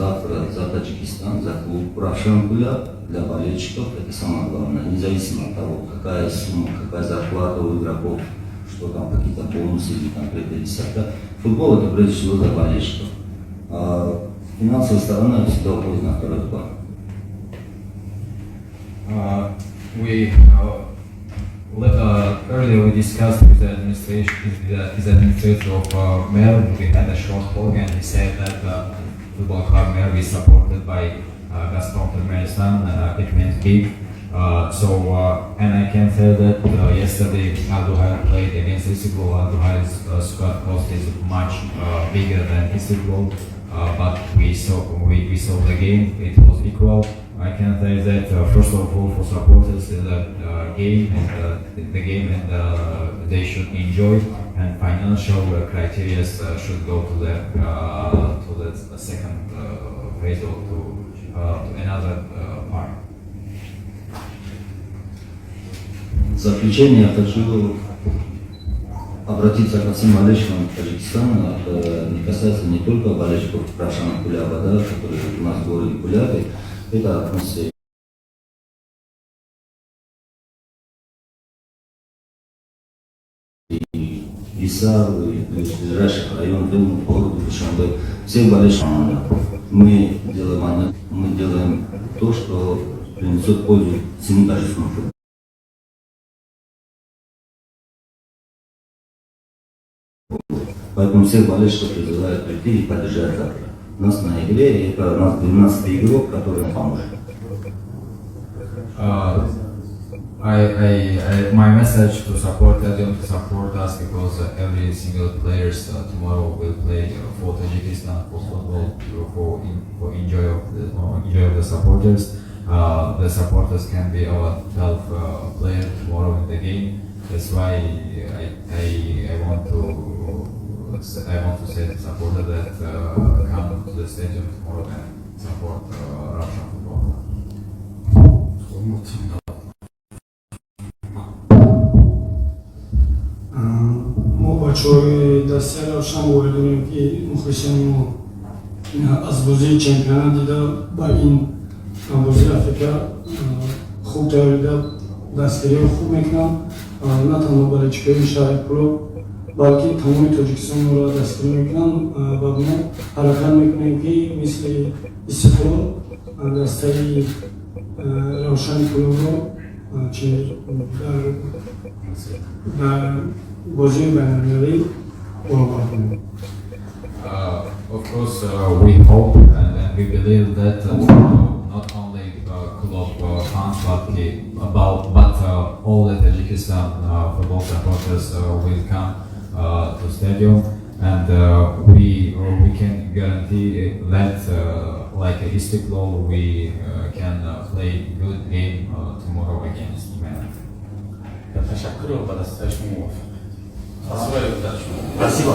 Завтра за Таджикистан, за клуб Равшан Куляб, для болельщиков это самое главное. Независимо от того, какая сумма, какая зарплата у игроков, что там, какие-то бонусы или там третье, десятое. Футбол — это прежде всего за болельщиков. А финансовая сторона всегда уходит на второй план. Earlier we discussed with the administration, with his administrator of Merv. We had a short talk, and he said that football club Merv is supported by Gazprom Turkmenistan. It means big. So, and I can tell that yesterday Al Duhail played against Istiklol. Al Duhail's squad cost is much bigger than Istiklol, but we saw the game. It was equal. I can say that first of all, for supporters, the game and the game and they should enjoy, and financial criteria should go to the second phase or to another part. В заключение я хочу обратиться ко всем болельщикам Таджикистана. Это не касается не только болельщиков Равшана Куляба, да, которые у нас в городе Кулябе. Это относится и Гисару, и ближайших районов, и городу Душанбе. Всех болельщиков. Мы делаем то, что принесет пользу всему таджикскому футболу. Поэтому всех болельщиков призываю прийти и поддержать завтра нас на игре. И это у нас 12 игрок, который нам поможет. My message to support stadium, to support us, because every single players tomorrow will play for Tajikistan, for football, for enjoy of the supporters. The supporters can be our 12 player tomorrow in the game. That's why I want to say to supporter that come to the stadium tomorrow and support Ravshan football. Club. Мо бачаҳои дастаи Равшан боварӣ дорем, ки мухлисони мо аз бозии чемпионат дида ба ин бозии АФК хуб тайёрида, дастгириҳо хуб мекунанд. На танҳо болельщикои шаҳри Кӯлоб, балки тамоми Тоҷикистон моро дастгирӣ мекунанд ва мо ҳаракат мекунем, ки мисли Истиқлол дастаи Равшани Кӯлобро дар бозии байналмилалӣ баробар кунем. Of course, we hope and we believe that tomorrow not only Kulob fans, but all the Tajikistan football supporters will come to stadium, and we can guarantee that like Istiklol, we can play good game tomorrow against Merv. Ташаккур ва ба дастаи шумо муваффақият. Спасибо. Спасибо.